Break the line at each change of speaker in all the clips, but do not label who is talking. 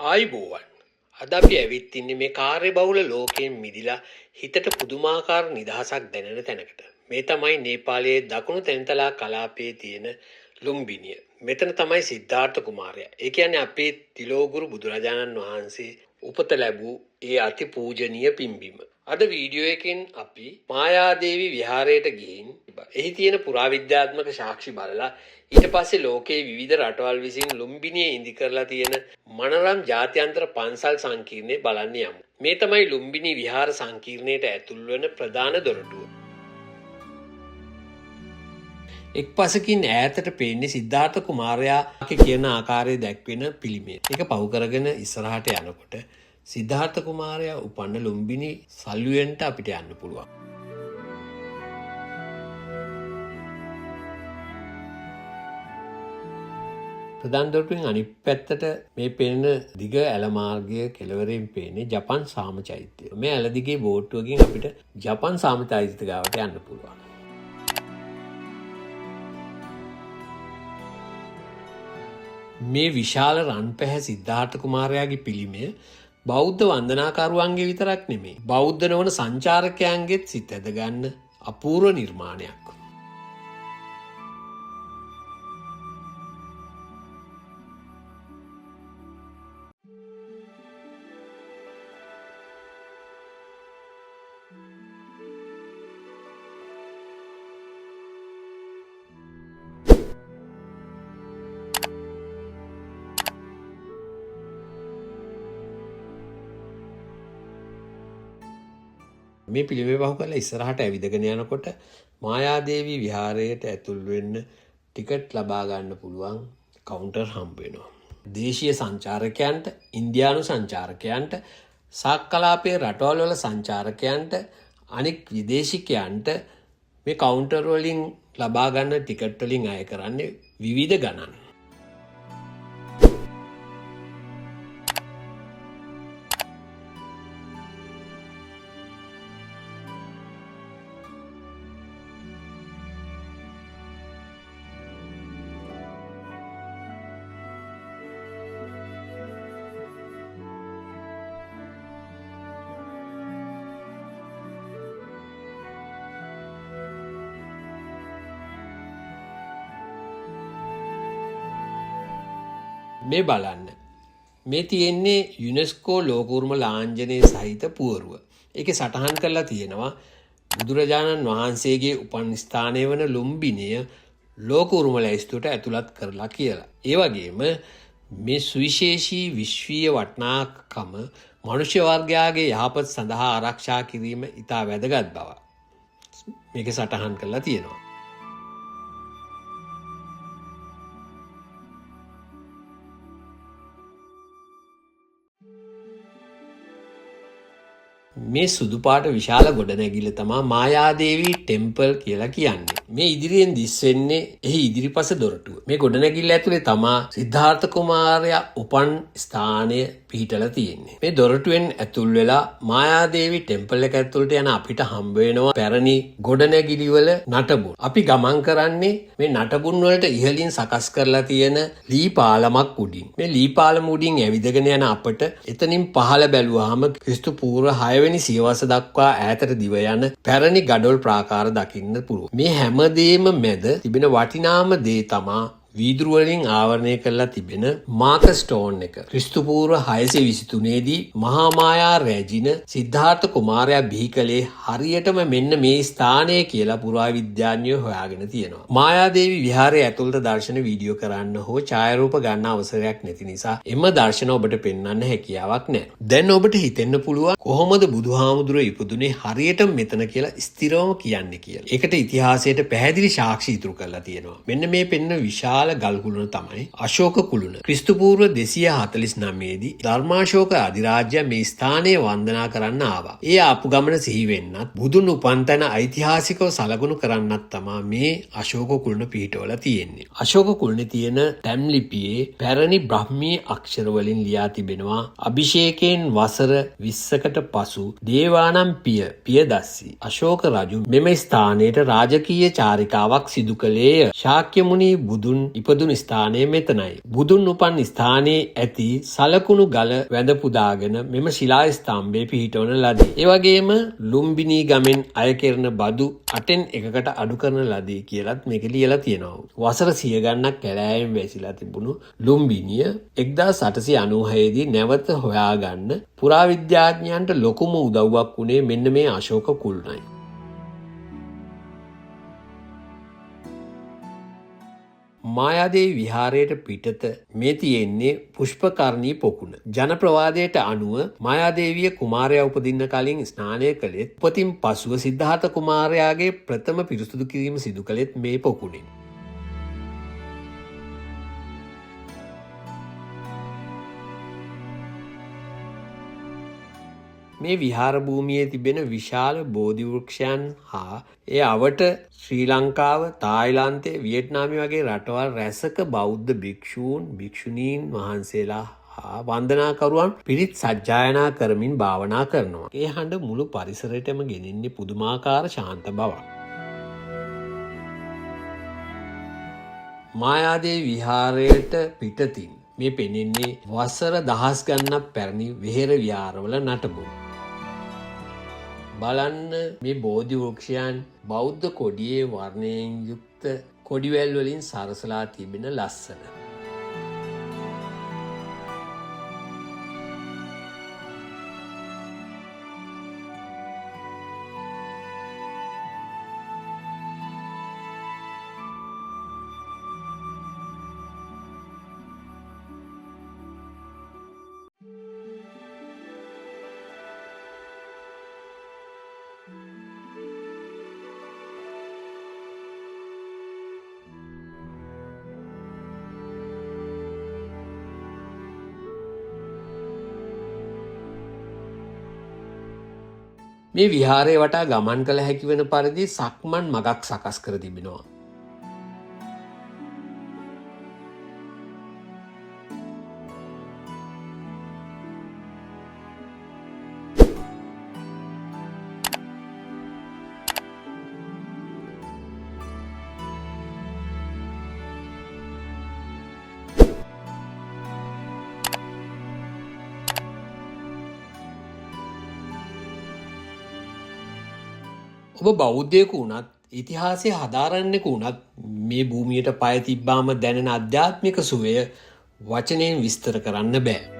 ආයුබෝවන්. අද අපි ඇවිත් ඉන්නේ මේ කාර්යබහුල ලෝකයෙන් මිදිලා හිතට පුදුමාකාර නිදහසක් දැනෙන තැනකට. මේ තමයි නේපාලයේ දකුණු තෙන්තලා කලාපයේ තියෙන ලුම්බිනිය. මෙතන තමයි සිද්ධාර්ථ කුමාරයා. ඒ කියන්නේ අපේ තිලෝගුරු බුදුරජාණන් වහන්සේ උපත ලැබූ ඒ අති පූජනීය පින්බිම. අද වීඩියෝ එකෙන් අපි මායාදේවි විහාරයට ගිහින් එහි තියෙන පුරාවිද්‍යාත්මක සාක්ෂි බලලා ඊට පස්සේ ලෝකයේ විවිධ රටවල් විසින් ලුම්බිනියේ ඉදි කරලා තියෙන මනරම් ජාත්‍යන්තර පන්සල් සංකීර්ණය බලන්න යමු. මේ තමයි ලුම්බිනි විහාර සංකීර්ණයට ඇතුල් වන ප්‍රධාන දොරටුව. එක් පසකින් ඈතට පේන්නේ සිද්ධාර්ථ කුමාරයා කියන ආකාරයේ දැක්වෙන පිළිමය. ඒක පහු කරගෙන ඉස්සරහට යනකොට සිද්ධාර්ථ කුමාරයා උපන්න ලුම්බිනි සල්ුවෙන්ට අපිට යන්න පුළුවන්. ප්‍රධාන දොරටුවෙන් අනිත් පැත්තට මේ පෙනෙන දිග ඇල මාර්ගය කෙළවරෙන් පේන්නේ ජපන් සාම චෛත්‍යය. මේ ඇල දිගේ බෝට්ටුවකින් අපිට ජපන් සාම චෛත්‍ය ගාවට යන්න පුළුවන්. මේ විශාල රන් පැහැ සිද්ධාර්ථ කුමාරයාගේ පිළිමය බෞද්ධ වන්දනාකරුවන්ගේ විතරක් නෙමෙයි, බෞද්ධ නොවන සංචාරකයන්ගේත් සිත ඇද ගන්න අපූර්ව නිර්මාණයක්. මේ පිළිමය පහු කරලා ඉස්සරහට ඇවිදගෙන යනකොට මායාදේවි විහාරයට ඇතුල් වෙන්න ටිකට් ලබා ගන්න පුළුවන් කවුන්ටර් හම්බ වෙනවා. දේශීය සංචාරකයන්ට, ඉන්දියානු සංචාරකයන්ට, සාක් කලාපයේ රටවල් වල සංචාරකයන්ට, අනික් විදේශිකයන්ට මේ කවුන්ටර් වලින් ලබා ගන්න ටිකට් වලින් අය කරන්නේ විවිධ ගණන්. මේ බලන්න. මේ තියෙන්නේ යුනෙස්කෝ ලෝක උරුම ලාංඡනයේ සහිත පුවරුව. ඒකේ සටහන් කරලා තියෙනවා බුදුරජාණන් වහන්සේගේ උපන් ස්ථානය වන ලුම්බිනිය ලෝක උරුම ලැයිස්තුවට ඇතුළත් කරලා කියලා. ඒ වගේම මේ සුවිශේෂී විශ්වීය වටිනාකම මනුෂ්‍ය වර්ගයාගේ යහපත සඳහා ආරක්ෂා කිරීම ඉතා වැදගත් බව මේකේ සටහන් කරලා තියෙනවා. මේ සුදු පාට විශාල ගොඩනැගිල්ල තමා මායාදේවි ටෙම්පල් කියලා කියන්නේ. මේ ඉදිරියෙන් දිස් වෙන්නේ එහි ඉදිරිපස දොරටුව. මේ ගොඩනැගිල්ල ඇතුලේ තමා සිද්ධාර්ථ කුමාරයා උපන් ස්ථානය පිහිටලා තියෙන්නේ. මේ දොරටුවෙන් ඇතුල් වෙලා මායාදේවි ටෙම්පල් එක ඇතුළට යන අපිට හම්බ වෙනවා පැරණි ගොඩනැගිලි වල නටබුන්. අපි ගමන් කරන්නේ මේ නටබුන් වලට ඉහළින් සකස් කරලා තියෙන ලී පාලමක් උඩින්. මේ ලී පාලම උඩින් ඇවිදගෙන යන අපට එතනින් පහළ බැලුවාම ක්‍රිස්තු පූර්ව 6 වෙනි සියවස දක්වා ඈතට දිව යන පැරණි ගඩොල් ප්‍රාකාර දකින්න පුළුවන්. මේ හැමදේම මැද තිබෙන වටිනාම දේ තමා වීදුරු වලින් ආවරණය කරලා තිබෙන මාකර් ස්ටෝන් එක. ක්‍රිස්තු පූර්ව 623 දී මහා මායා රැජින සිද්ධාර්ථ කුමාරයා බිහි කළේ හරියටම මෙන්න මේ ස්ථානය කියලා පුරාවිද්‍යාඥයෝ හොයාගෙන තියෙනවා. මායාදේවි විහාරයේ ඇතුළත දර්ශන වීඩියෝ කරන්න හෝ ඡායාරූප ගන්න අවසරයක් නැති නිසා එම දර්ශන ඔබට පෙන්වන්න හැකියාවක් නැහැ. දැන් ඔබට හිතෙන්න පුළුවන් කොහොමද බුදුහාමුදුරුවෝ ඉපදුනේ හරියටම මෙතන කියලා ස්ථිරවම කියන්නේ කියලා. ඒකට ඉතිහාසයට පැහැදිලි සාක්ෂි ඉතුරු කරලා තියෙනවා. මෙන්න මේ පෙන්න විශාල ගල් කුළුණ තමයි අශෝක කුළුණ. ක්‍රිස්තු පූර්ව 249 දී ධර්මාශෝක අධිරාජ්‍ය මේ ස්ථානය වන්දනා කරන්න ආවා. ඒ ආපු ගමන සිහි වෙන්නත් බුදුන් උපන් තැන ඓතිහාසිකව සලකුණු කරන්නත් තමා මේ අශෝක කුළුණ පිහිටවලා තියෙන්නේ. අශෝක කුළුණේ තියෙන ටැම් ලිපියේ පැරණි බ්‍රහ්මී අක්ෂර වලින් ලියා තිබෙනවා අභිෂේකයෙන් වසර 20කට පසු දේවානම් පිය පියදස්සි අශෝක රජු මෙම ස්ථානයට රාජකීය චාරිකාවක් සිදු කළේය. ශාක්‍යමුනි බුදුන් ඉපදුණු ස්ථානය මෙතනයි. බුදුන් උපන් ස්ථානයේ ඇති සලකුණු ගල වැඳ පුදාගෙන මෙම ශිලා ස්තම්භය පිහිටවන ලදී. ඒ වගේම ලුම්බිනී ගමෙන් අය කෙරෙන බදු 8න් 1කට අඩු කරන ලදී කියලත් මේක ලියලා තියෙනවා. වසර 100 ගණනක් කැලෑයෙන් වැසිලා තිබුණු ලුම්බිනිය 1896 දී නැවත හොයාගන්න පුරාවිද්‍යාඥයන්ට ලොකුම උදව්වක් වුණේ මෙන්න මේ අශෝක කුළුණයි. මායාදේවි විහාරයට පිටත මේ තියෙන්නේ පුෂ්පකර්ණී පොකුණ. ජන ප්‍රවාදයට අනුව මායාදේවිය කුමාරයා උපදින්න කලින් ස්නානය කළෙත් උපතින් පසුව සිද්ධාර්ථ කුමාරයාගේ ප්‍රථම පිරිසුදු කිරීම සිදු කළෙත් මේ පොකුණෙන්. මේ විහාර භූමියේ තිබෙන විශාල බෝධි වෘක්ෂයන් හා එය අවට ශ්‍රී ලංකාව, තායිලන්තය, වියට්නාමය වගේ රටවල් රැසක බෞද්ධ භික්ෂූන්, භික්ෂුණීන් වහන්සේලා හා වන්දනාකරුවන් පිරිත් සජ්ජායනා කරමින් භාවනා කරනවා. ඒ හඬ මුළු පරිසරයටම ගෙනෙන්නේ පුදුමාකාර ශාන්ත බවක්. මායාදේවි විහාරයට පිටතින් මේ පෙනෙන්නේ වසර දහස් ගණනක් පැරණි වෙහෙර විහාරවල නටබුන්. බලන්න මේ බෝධි වෘක්ෂයන් බෞද්ධ කොඩියේ වර්ණයෙන් යුක්ත කොඩිවැල් වලින් සරසලා තිබෙන ලස්සන. මේ විහාරය වටා ගමන් කළ හැකි වන පරිදි සක්මන් මගක් සකස් කර තිබෙනවා. ඔබ බෞද්ධයෙකු වුණත් ඉතිහාසය හදාරන්නෙකු වුණත් මේ භූමියට පය තිබ්බාම දැනෙන අධ්‍යාත්මික සුවය වචනයෙන් විස්තර කරන්න බෑ.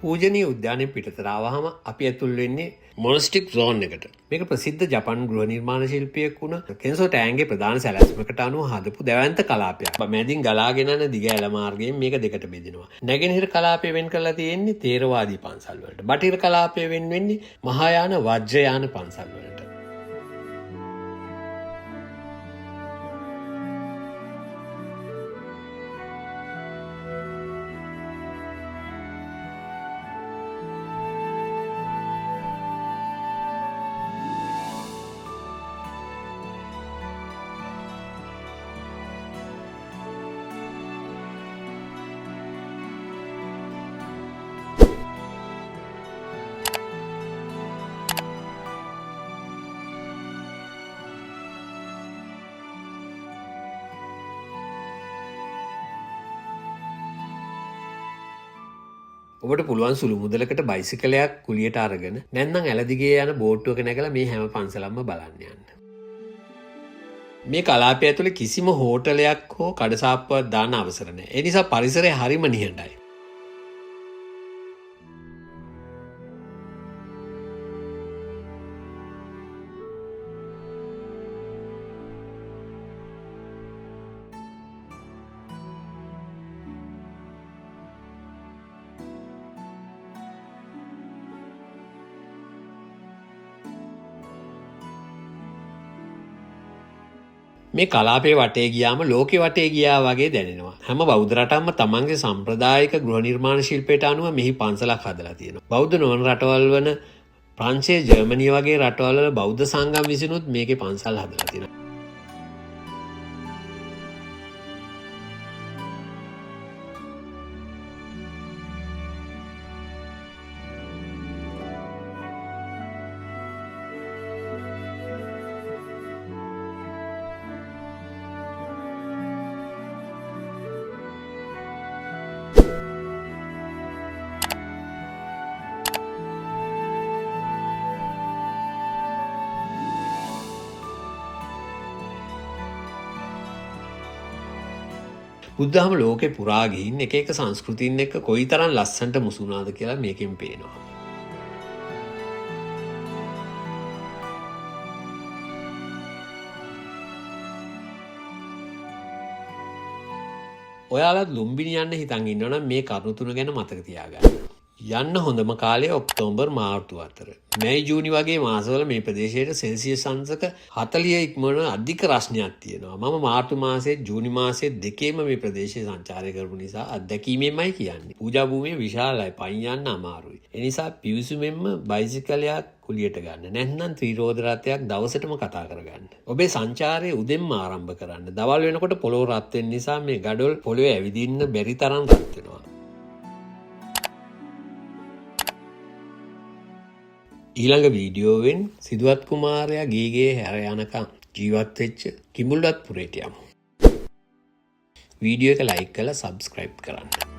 පූජනීය උද්‍යානයේ පිටතට ආවහම අපි ඇතුල් වෙන්නේ මොනස්ටික් සෝන් එකට. මේක ප්‍රසිද්ධ ජපන් ගෘහ නිර්මාණ ශිල්පියෙක් වුණ කෙන්සෝ ටෑන්ගේ ප්‍රධාන සැලැස්මකට අනුව හදපු දැවැන්ත කලාපයක්. මැදින් ගලාගෙන යන දිග ඇල මාර්ගයෙන් මේක දෙකට බෙදෙනවා. නැගෙනහිර කලාපය වෙන් කරලා තියෙන්නේ තේරවාදී පන්සල් වලට. බටහිර කලාපය වෙන් වෙන්නේ මහායාන වජ්‍රයාන පන්සල් වලට. ඔබට පුළුවන් සුළු මුදලකට බයිසිකලයක් කුලියට අරගෙන නැත්නම් ඇල දිගේ යන බෝට්ටුවක නැගලා මේ හැම පන්සලක්ම බලන්න යන්න. මේ කලාපය ඇතුලේ කිසිම හෝටලයක් හෝ කඩසාප්පුවක් දාන්න අවසර නැහැ. ඒ නිසා පරිසරය හරිම නිහඬයි. මේ කලාපේ වටේ ගියාම ලෝකෙ වටේ ගියා වගේ දැනෙනවා. හැම බෞද්ධ රටක්ම තමන්ගේ සම්ප්‍රදායික ගෘහ නිර්මාණ ශිල්පයට අනුව මෙහි පන්සලක් හදලා තියෙනවා. බෞද්ධ නොවන රටවල් වන ප්‍රංශය, ජර්මනිය වගේ රටවල් වල බෞද්ධ සංගම් විසිනුත් මේකේ පන්සල් හදලා තියෙනවා. බුද්ධහම ලෝකෙ පුරා ගිහින් එක එක සංස්කෘතීන් එක්ක කොයිතරම් ලස්සනට මුසු වුණාද කියලා මේකෙන් පේනවා. ඔයාලත් ලුම්බිනි යන්න හිතන් ඉන්නවනම් මේ කරුණු තුන ගැන මතක තියාගන්න. යන්න හොඳම කාලය ඔක්තෝබර් මාර්තු අතර. මැයි ජූනි වගේ මාසවල මේ ප්‍රදේශයට සෙල්සියස් අංශක 40 ඉක්මවන අධික රස්නයක් තියෙනවා. මම මාර්තු මාසෙත් ජූනි මාසෙත් දෙකේම මේ ප්‍රදේශයේ සංචාරය කරපු නිසා අත්දැකීමෙන්මයි කියන්නේ. පූජා භූමිය විශාලයි, පයින් යන්න අමාරුයි. ඒ නිසා පිවිසුමෙන්ම බයිසිකලයක් කුලියට ගන්න. නැත්නම් ත්‍රිරෝද රථයක් දවසටම කතා කරගන්න. ඔබේ සංචාරය උදෙන්ම ආරම්භ කරන්න. දවල් වෙනකොට පොළොව රත් වෙන නිසා මේ ගඩොල් පොළොවේ ඇවිදින්න බැරි තරම් රත් වෙනවා. ඊළඟ වීඩියෝවෙන් සිදුවත් කුමාරයා ගීගේ හැර යනකම් ජීවත් වෙච්ච කිඹුල්වත් පුරේට යමු. වීඩියෝ එක ලයික් කරලා සබ්ස්ක්‍රයිබ් කරන්න.